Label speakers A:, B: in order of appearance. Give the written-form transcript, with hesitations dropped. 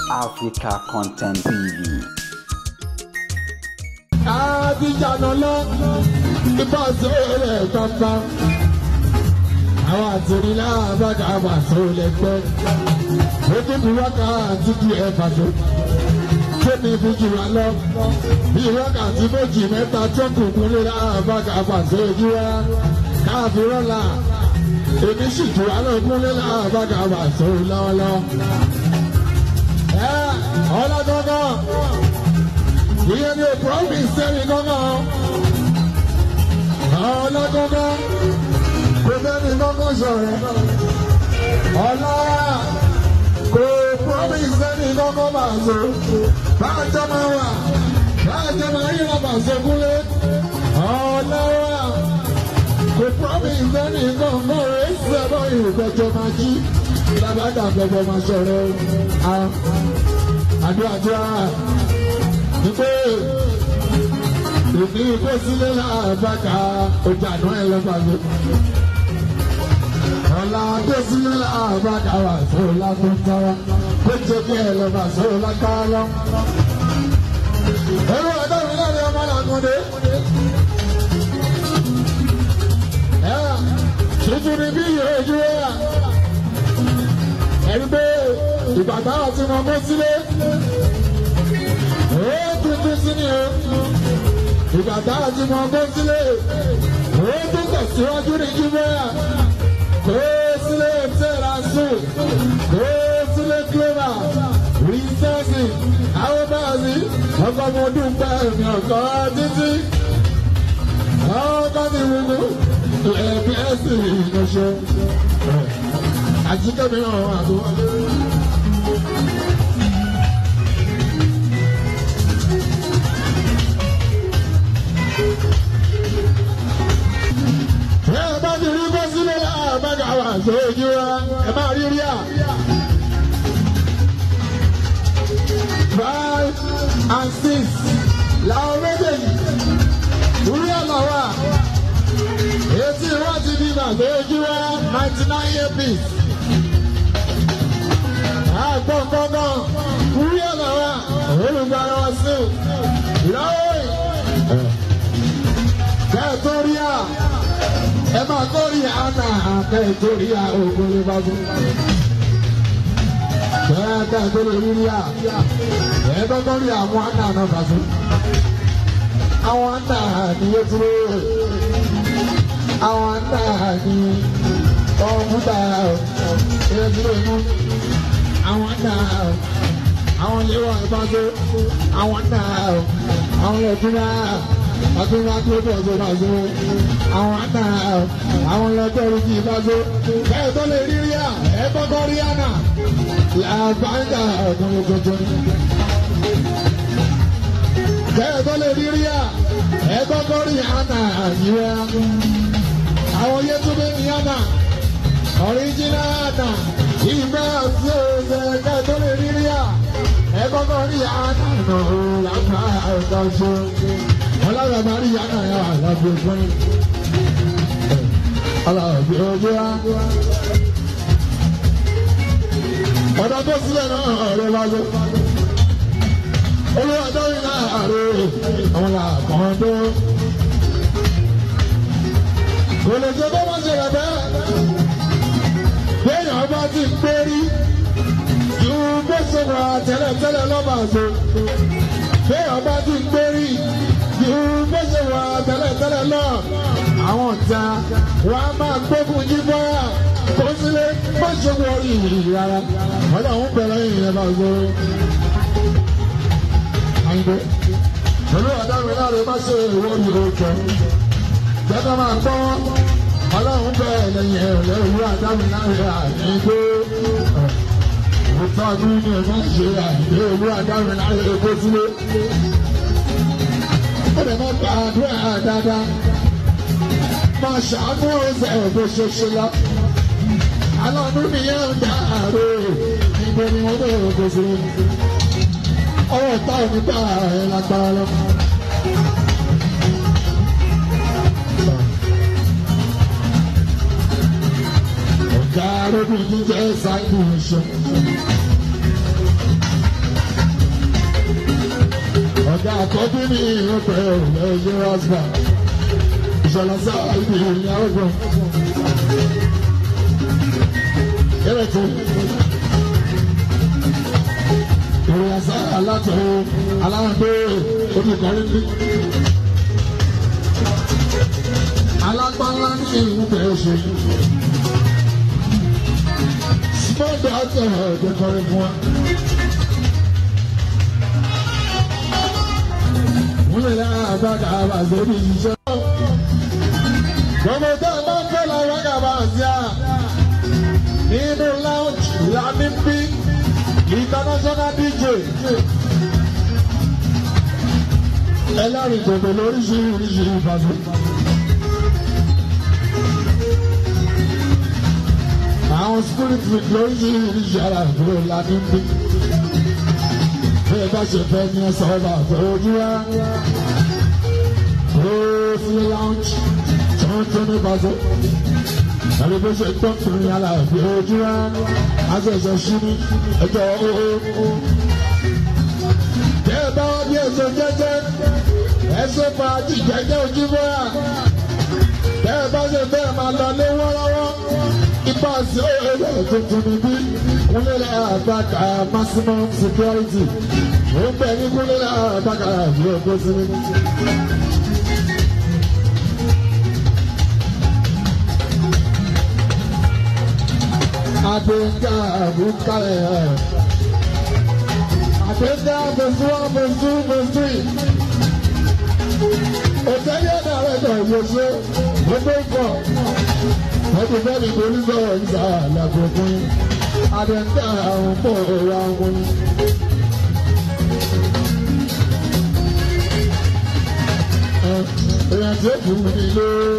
A: Africa Content TV.
B: Abijana lọ ibà sóòlẹ̀ kankan. Àwọn àtòrí láàbàdà wà sóòlẹ̀ gbọ́. Ó tún bí wákàtí kí ẹ bàjẹ́. Kémi fi jù wá lọ. Bí wákàtí méjì mẹ́ta tó kù kúnlé láàbàdà wà sóòjú wá. Káàfi rọ́là. Èmi sì jù wá lọ kúnlé láàbàdà wà sóòlọ́lọ́. Ẹ ọlá gángan. Ìyẹn ni o promise sẹ́ni gángan. Ọlá gángan. Kò bẹ́ni gángan sọ̀rọ̀. Ọlá kò promise sẹ́ni gángan máa so. Báàjọ́ máa wà. Báàjọ́ máa yíra máa so kúnlé. Ọlá wà. Kò promise sẹ́ni gángan rẹ̀ sẹ́bọ̀ ìgbẹ́jọ́ máa jí. Lábàdà gbẹgbẹ́ máa sọ̀rọ̀. Àdúrà àdúrà ìpè ìní ìpè sílé làbàkà ọjà àná ẹ lọ́gbàgbé. Ọ̀la tó sílé làbàkà wà sóòlà tó ń tara kó jẹ́ kí ẹ lọ́gbà sóòlà ká lọ. Ẹ̀rọ ọ̀dọ́ mi náà ni ọmọ làkúndé. Tuntun ni bí ìròjú wà. Ẹ̀rí pé ìgbà táwọn ti mọ kó sílé. Ó tuntun sí ni o. Ìgbà táwọn ti mọ kó sílé. Ó tún tẹ̀síwájú ní Jíbọ́yà. Kó sílé tẹ̀ra sùn. Kó sílé kílómà. Rí sẹ́ẹ̀sì. Àwọn báàsì. Ọkọ̀ mo dúpẹ́ mi ọkọ̀ títí. Ọkọ̀ ti wúwo. Ẹ̀bí ẹ̀sìn ìgbọ̀nsẹ̀. Àjíkẹ́ mi náà wà tó wọlé. Ẹ bá ti rí kó sílé àbága wà sójú wa, ẹ máa rí rí à. 5 and 6 làwọn méjèèjì rí ọ̀nà wa. Etí wọ́n ti bí màgbé ojú wa 99 APs. Àgbọ̀n gbọ̀ngàn rí ọ̀nà wa olùgbàlà wa sí lọ́wọ́ kẹ́ẹ̀ tó rí à. Ẹ máa kórè àná kẹ́ẹ̀ tó rí à ògùn lè bá tó. Kẹ́ẹ̀ tó lè rí à. Ẹ kọ́kọ́ rí àwọn àná náà bá tó. Àwọn àná ni yóò dúró. Àwọn àná ni kọ̀ǹpútà yóò dúró mú. Àwọn àná àwọn ilé wà bá tó. Àwọn àná àwọn ilé dúró. Ọdún wa tó bọ̀ tó bá tó. Àwọn àná àwọn lọ́jọ́ orí kì í bá tó. Bẹ́ẹ̀ tó lè rí rí à, ẹ kọ́kọ́ rí àná. Làbáńgà ọ̀dún tuntun. Bẹ́ẹ̀ tó lè rí rí à, ẹ kọ́kọ́ rí àná àyíwá. Àwọn Yétúndé ní àná. Ọ̀ríjínà àná. Ìgbà tí ó ṣe kẹ́ tó lè rí rí à, ẹ kọ́kọ́ rí àná nù lápá ọ̀dọ́ ṣe. Ọlọ́run máa rí yàrá yàrá lábẹ́ fún aláàbí ojú wa. Ọ̀dọ́ tó sílẹ̀ náà rẹ̀ lọ́jọ́. Olúwa dọ́rin náà rẹ̀ àwọn làkàn tó. Kò lè ṣe bó máa ṣe rẹ̀ bẹ́ẹ̀. Béèyàn bá ti gbérí ju bó ṣe wà tẹ́lẹ̀tẹ́lẹ̀ lọ́ba àṣọ. Béèyàn bá ti gbérí bó ṣe wà tẹ́lẹ̀tẹ́lẹ̀ náà àwọn ọ̀tá wa máa gbógun Jíbọ́yà kó sílé bó ṣe wọrí rárá ọlọ́run bẹ̀rẹ̀ ìyẹn bá gbóró. Àyìnbó pẹ̀lú ọ̀daràn láre má ṣe ìwọ́rí òkè jẹ́ká máa gbọ́ ọlọ́run bẹ̀rẹ̀ lẹ́yìn ẹ̀rọ ọ̀daràn láre àyìnbó. Òótọ́ ọdún ní ẹ̀mọ́ ṣe àyìnbó òwúrọ̀ ọ̀daràn láre kó sílé. Ó lè má gbàdúrà dáadáa. Máa ṣàánú ọ̀sẹ̀ bó ṣe ṣe lọ. Aláàánú nìyẹn ń dá àárò. Níbo ni wọ́n bẹ̀rẹ̀ kó sí? Ọwọ́ ìta ò ní gbà ẹ̀ lágbára lọ. Ọ̀gá arógùn jíjẹ́ ṣáìdì ìṣe. Ọ̀gá àkọ́bí mi ìrọ̀pẹ̀ ọ̀lẹ́yẹ rásbà. Ìṣọ̀lá sáà ibi ìrìn àrọ̀gbọ̀n. Ẹ̀rẹ̀tẹ̀ ìrìn àṣà alátọ̀ aláwọ̀dé olùkọ́rin bí. Alágbáńlá ní ìlú bẹ̀rẹ̀ ṣe. Small doctor ẹ̀jẹ̀ kọrin fún wa. Múlẹ̀ láàbàdà àbàzẹ́ bí iṣẹ́. Gbogbo tó a máa ń fẹ́ làwọn àgbà àti à. Nínú lounge la ní bí international DJ. Ẹlẹ́rìí dòdò lóríṣiríṣi ìbàdàn. Àwọn spirit drink lóríṣiríṣi ara ìdúró la ní bí. Bí ẹ bá ṣe fẹ́ ní ẹsẹ̀ ọba àtọ́jú wá. Ó sí lounge tuntun ní Ìbàdàn. Ẹni bó ṣe tó ń pè aláàbí ojú wá. Aṣẹ̀ṣẹ̀ ṣí ní ẹjọ́ owó. Tẹ́ ẹ bá wá bí ẹsẹ̀ jẹ́jẹ́, ẹsẹ̀ fàájì jẹ́jẹ́ ojú bọ́ra. Tẹ́ ẹ bá ṣe bẹ́ẹ̀ máa lọ lé wọ́rọ́wọ́. Ipa sí ẹ̀rọ tuntun níbí. Kúnlẹ̀ àgbàkà maximum security. Ó ń bẹ ní kúnlẹ̀ àgbàkà àbí ọgbọ́n sí ní. Adenga Bukale. Adenga verse 1, verse 2, verse 3. Òtẹ́lẹ̀ ọ̀dà rẹ̀ kọ̀ yóò gbogbo ikọ̀. Ọdún bẹ́ẹ̀ni polisi ọ̀hún àlàkùnkùn. Adenga àwọn pọ̀ ọ̀rọ̀ àwọn. Èèyàn tí ó fún mi ló.